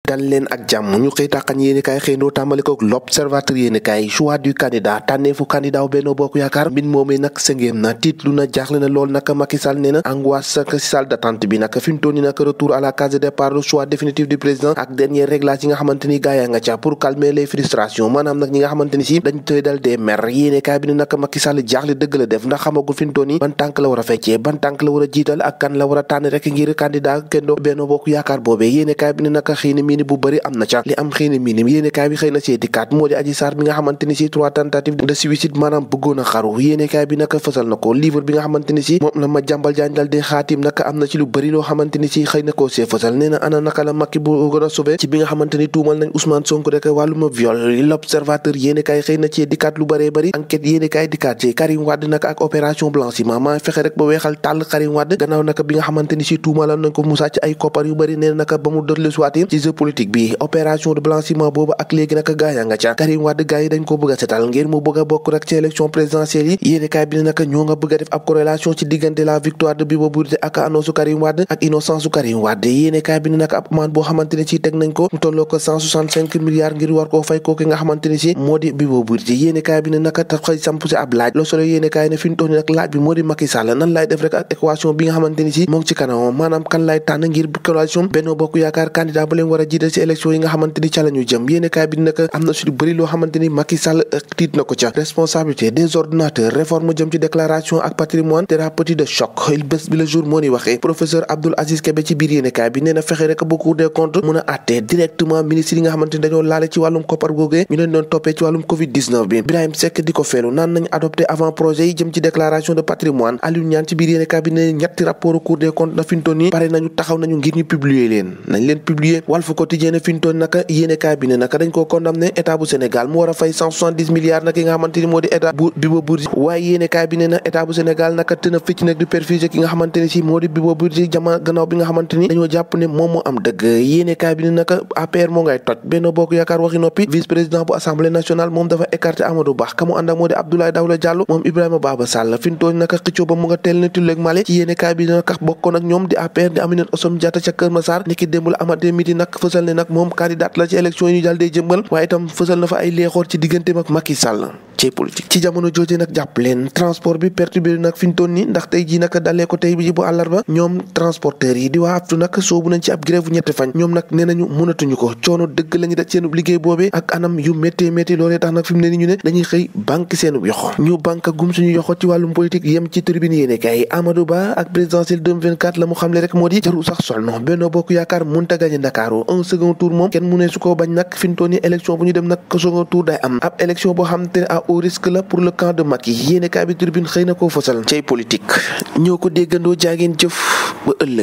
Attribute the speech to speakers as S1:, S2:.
S1: dal leen ak jàmm ñu xëy tàqañ yéenekaay xëyndoo tàmbali ko l'observateur yéenekaay choix du candidat tànneefu candidat wu Benno Bokk Yaakaar mbir moomee nag sëngéem na tiitlu na jaaxle na lool nag Macky Sall nee na angoisse ak salle d'attente bi nag fi mu toll nii nag retour à la case de départ le choix définitif du président ak dernier réglage yi nga xamante ni gaa yaa nga ca pour calmer les frustrations maanaam nag ñi nga xamante ni si dañ tëy dal des mer yéenekaay bi ne nag Macky Sall jaaxle dëgg la def ndax xamagul fi mu toll nii ban tànk la war a feccee ban tànk la war a jiital ak kan la war a tànn rek ngir candidat kenn Benno Bokk Yaakaar boobee yéenekaay bi ne nag xëy na miini bu bëri am na ca li am xëy na minim yéenekaay bi xëy na see dikkaat moo di Adji Sarr bi nga xamante ni si 3 tentatives de suicide maanaam bëggoon a xaru yéenekaay bi nag fësal na ko livre bi nga xamante ni si moom la Madiambal Diagne dal di xaatim nag am na ci lu bëri loo xamante ni si xëy na koo see fësal nee na ana naka la Macky bu gën a sauvé ci bi nga xamante ni tuumal nañ Ousmane Sonko rek wàlluma viol l'observateur yéenekaay xëy na ci dikkaat lu bëree bëri enquête yéenekaay dikkaat ci Karim Wade nag ak opération blanchiment maa fexe rek ba weexal tàll Karim Wade gannaaw nag bi nga xamante ni si tuumaloon nañ ko mu sàcc ay koppar yu bëri nee na nag ba mu dëlle suwaati ci jeu politique bi opération de blanchiment boobu ak léegi nag gaaya nga ca Karim Wade gaa yi dañ ko bëgg a setal ngir mu bëgg a bokk rek ci élection présidentielle yi yéenekaay bi ne nag ñoo nga bëgg a def ab corrélation ci diggante la victoire de Bibo Bourité ak annonce Karim Wade ak innocence su Karim Wade yéenekaay bi ne nag ab amende boo xamante ne ci teg nañ ko mu tolloo ko 165 milliards ngir war koo fay kooki nga xamante ne si moo di Bibo Bourité yéenekaay bi ne nag tax xëy samp si ab laaj Le Soleil yéenekaay ne fi ñu toll nag laaj bi moo di Macky Sall nan lay def rek ak équation bi nga xamante ni si moo ngi ci kanam maanaam kan lay tànn ngir coalition Benno Bokk Yaakaar candidat bu leen war a jiital ci élection yi nga xamante ni ca la ñu jëm yéenekaay bi nag am na su lu bëri loo xamante ni Macky Sall tiit na ko ca responsabilité des ordinateurs réforme jëm ci déclaration ak patrimoine thérapeutique de choc bés bi le jour moo ni waxee professeur Abdoul Aziz Kébé ci biir yéenekaay bi nee na fexe rek ba Cour des comptes mun a àtte directement ministre yi nga xamante ni dañoo laale ci wàllum koppar googee ñu leen doon toppee ci wàllum Covid 19 bi Birahim Seck di ko feelu naan nañ adopté avant projet yi jëm ci déclaration de patrimoine Aliou Niane ci biir yéenekaay bi ne ñetti rapport Cour des comptes na fintoon ni pare nañu taxaw nañu ngir ñu publier leen nañ leen publier Walf Quotidien ne fintoon naka yéenekaay bi ne naka dañ ko condamné état bu Sénégal mu war a fay 170 milliards nag yi nga xamante ni moo di état bu Bibo Bourité waaye yéenekaay bi ne na état bu Sénégal naka tëna ficc nag du perfusé ki nga xamante ni si moo di Bibo Bourité jama gannaaw bi nga xamante ni dañoo jàpp ne moom moo am dëgg yéenekaay bi ne naka APR moo ngay toj Benno Bokk Yaakaar waxi noppi vice président bu assemblée nationale moom dafa écarté Amadou Ba ka mu ànd ak moo di Abdoulaye Daouda Diallo moom Ibrahima Baba Sall fi mu toll naka xëccoo ba mu nga teel na tulleeg Mali ci yéenekaay bi naka bokkoon ak ñoom di APR di Aminata Assome Diatta ca Kër Massar niki démb la amatee midi nag fësal ne nag moom candidat la ci élection yi ñu dal dee jëmbal waaye itam fësal na fa ay leexoor ci digganteem ak Macky Sall ci politique ci jamono jooju nag jàpp leen transport bi perturbé nag fi ñu toll nii ndax tey jii nag dalee ko tey bi bu àllarba ñoom transporteurs yi di waa aftu nag soobu nañ ci ab grève bu ñetti fan ñoom nag nee nañu mënatuñu ko coono dëgg lañu daj seen liggéey boobee ak anam yu métti métti loolee tax nag fi mu ne ni ñu ne dañuy xëy banque seen yoxo ñu banque gum suñu yoxo ci wàllum politique yem ci tribune yéenekaay Amadou Ba ak présidentielle 2024 la mu xamle rek moo di jaru sax sol no Benno Bokk Yaakaar mënta gagné Ndakaaru un second tour moom kenn mu ne su ko bañ nag fi mu toll nii élection bu ñu dem nag second tour day am ab élection boo xam te ne à haut risque la pour le camp de Macky yéenekaay bi tribune xëy na koo fësal cay politique ñoo ko déggandoo jaageen jëf ba ëllëg